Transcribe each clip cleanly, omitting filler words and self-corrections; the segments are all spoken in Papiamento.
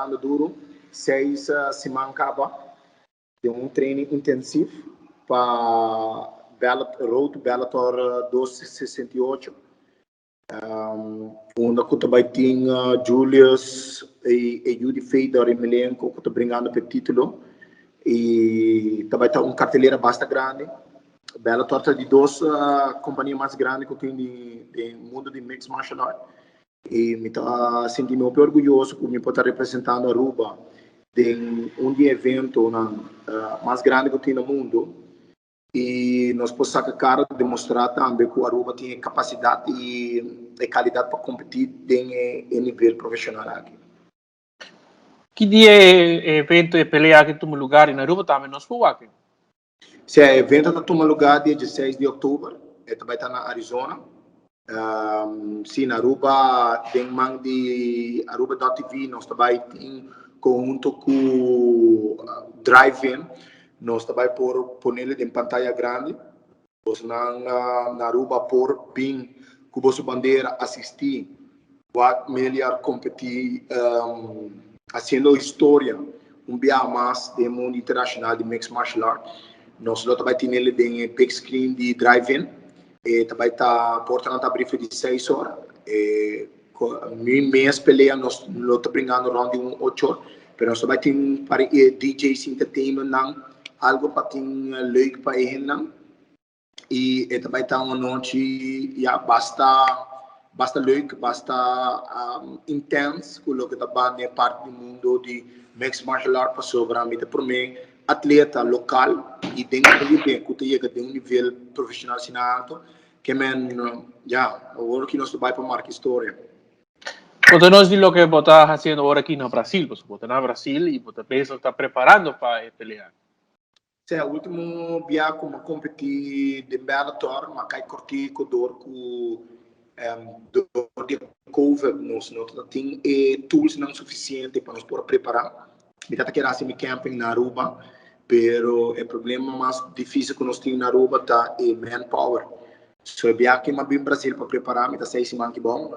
trahando duro 6 siman caba den un training intensivo pa Road to Bellator 268, unda cu ta bay tin Julius y Yudi Fedor Emelianenko cu ta bringando pa e titulo y ta bay ta un cartelera basta grandi. Bellator ta di dos compania mas grandi cu tin den mundo di mixed martial art y mi ta sinti mi hopi orguyoso cu mi por ta representando Aruba den un di eventonan mas grandi cu tin na mundo y nos por saca cara, demostra tambe cu Aruba tin e capacidad y e calidad pa competi den e nivel profesional aki. Ki dia e evento, e pelea aki tuma lugar na Aruba tambe nos por wak? Si, e evento ta tuma lugar dia 16 di october, e ta bay ta na Arizona. Si, na Aruba, den man di Aruba.tv, nos ta bay tin conhunto cu Drive-In, nos ta bay por ponele den pantaya grandi. Bosnan na Aruba por bin cu boso bandera asisti wak Meliar competi, haciendo historia un biaha mas den mundo internacional di mixed martial art. Nos lo ta bay tinele den big screen di Drive-In. E ta bay ta portanan ta habri for di 6 or. E mi mes pelea nos lo ta bringando rond di un 8 or, pero nos ta bay tin para DJs entertainment nan, algo pa tin leuk pa e hendenan. Y e ta bay ta un anochi, ja, basta basta leuk, basta intense cu loke ta ban den parti di mundo di mixed martial art, pasobra mi ta prome atleta local y den Caribe cu ta yega den un nivel profesional asina alto. Ke men, ja, awor cu nos ta bay pa marca historia. Conta nos di loke bo ta haciendo awor aki na Brasil, pasobra bo ta na Brasil y bo ta bezig ta preparando pa e pelea. Si, ultimo bia cu mi a competi den Bellator, mi a cay cortico door cu door di COVID nos no ta tin e toolsnan suficiente pa nos por a prepara. Mi tata kier haci mi camping na Aruba, pero e problema mas dificil cu nos tin na Aruba ta e manpower. So e bia cu mi a bin Brasil pa prepara, mi ta 6 siman aki bon,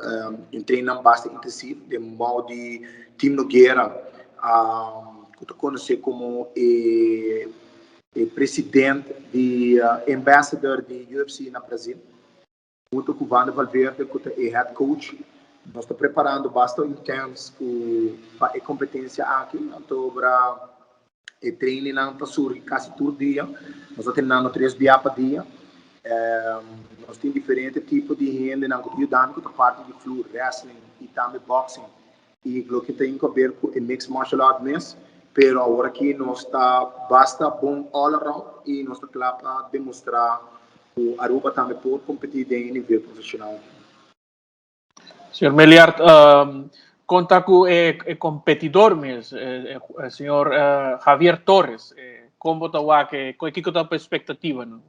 un training basta intensivo den bou di Team Nogueira, cu ta conoce como e president di ambassador di UFC na Brasil, hunto cu Wanda Valverde, cu ta e head coach. Nos ta preparando basta intense cu pa e competencia aki, anto bra e trainingnan ta surgi casi tur dia. Nos ta treinando 3 bia pa dia. Nos tin diferente tipo di hendenan cu ta yudando, cu ta parti di floor, wrestling y tambe boxing y loke tin cu haber cu e mixed martial art mes. Pero awor aki nos ta basta bon all around y nos ta cla pa demostra cu Aruba tambe por competi den nivel profesional. Señor Meliard, conta cu e competidor mes, señor Javier Torres, con bo ta wak, kico ta bo expectativa, no?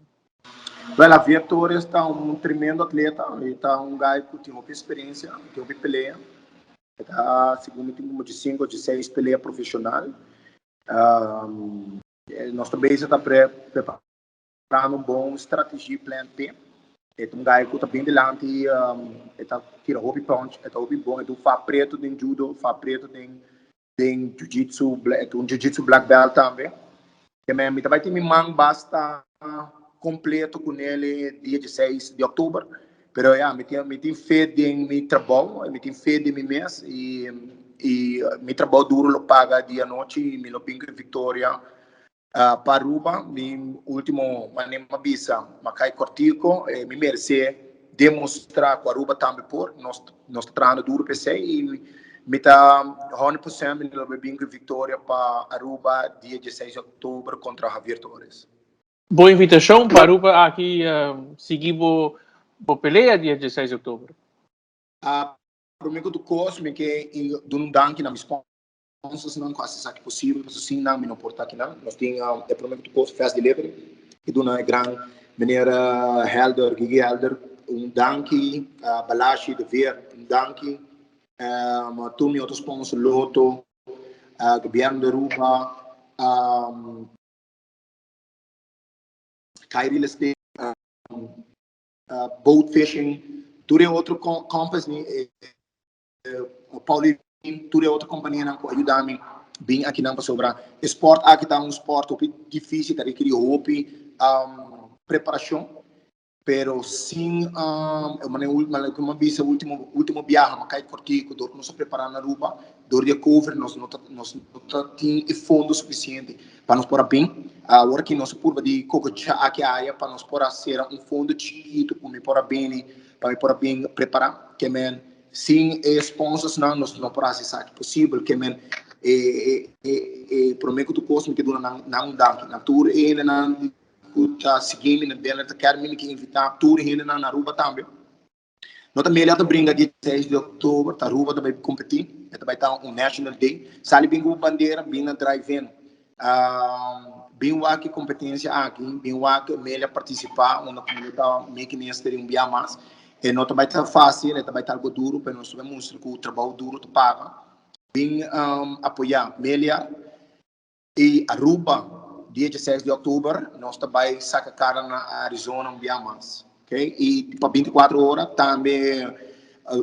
Well, Javier Torres ta un tremendo atleta, e ta un guy cu tin hopi experiencia, tin hopi pelea. E ta, segun mi, tin como di 5 o di 6 pelea profesional. Nos ta bezig ta preparando un bon strategie plan P. E ta un guy cu ta bien dilanti, e ta tira hopi punch, e ta hopi bon, e ta un fa preto den judo, fa preto den jiu-jitsu, e ta un jiu-jitsu black belt tambe. Ke men mi ta bay tin mi man basta completo cu nele dia 16 di october, pero ja, mi tin fe den mi trabou, mi tin fe den mi mes y mi trabou duro lo paga dia anochi y mi lo bin cu victoria pa Aruba. Mi ultimo manera mi bisa, m'a cay cortico, mi merece demostra cu Aruba tambe por. Nos ta trahando duro pa esey y mi ta 100% mi lo bin cu victoria pa Aruba dia 16 di october contra Javier Torres. Bo invitacion pa Aruba aki sigui bo pelea dia 16 di october. Prome cu tur cos, mi ke duna un danki na mi sponsors nan cu haci esaki posibel, pasobra sin nan mi no por ta aki nan. Nos tin e prome cu tur cos Fast Delivery, que duna e gran meneer Helder, Gigi Helder, un danki, Balashi de Veer, un danki, tur mi otro sponsor, Lotto, Gobierno di Aruba, Kai Real Estate, Boat Fishing, tur e otro company, Pauli. Tur e otro kompanianan ku a yuda mi bin akinan pasobra e sport aki ta un sport hopi difísil, ta rekerí hopi preparashon, pero sin manera ku mi a bisa último último biaha mi a kai kòrtiku dor ku nos a prepará na Aruba dor di e covid nos no ta nos no ta tin e fondo sufisiente pa nos por a bin. Awor aki nos a purba di kokochá aki aya pa nos por a sera un fondo chikitu ku mi por a bini pa mi por a bin prepará ke men. Sin e sponsorsnan nos no por hasi esaki posibel. Ke men e e e prome ku tur kos mi ke duna nan nan un danki. Na tur e hendenan ku ta sigui mi na Bennett Academy mi ke invitá tur e hendenan na Aruba tambe. No ta Melia ta bringa dia 6 di oktober, ta Aruba ta bai kompetí. E ta bai ta un national day. Sali bin ku bo bandera, bin na drive-in. Bin wak e kompetensia aki, bin wak Melia partisipá unda ku mi ta meki mester un bia mas. E no ta bai ta fásil, e ta bai ta algo duru, pero nos ta bai mustra ku trabou duru ta paga. Bin apoyá Melia i Aruba dia 16 di òktober nos ta bai saka kara na Arizona un bia mas. Okay? I pa 24 ora tambe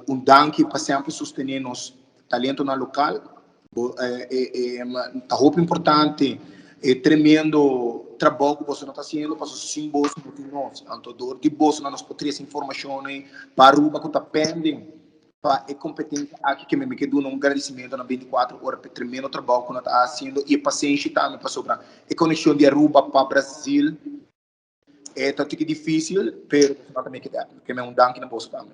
un danki pa semper sostené nos talentonan lokal. Bo e ta hopi importante e tremendo trabou ku boso ta hasiendo pasobra sin boso no tin nos. Anto dor di boso nos por trese informashonnan pa Aruba ku ta pending pa e kompetensia aki ke mi ke duna un gradisimentu na 24 ora pa e tremendo trabou ku nan ta hasiendo i e pasenshi tambe pasobra e konekshon di Aruba pa Brasil e ta tiki difisil pero boso nan ta make it happen. Ke mi un danki na boso tambe.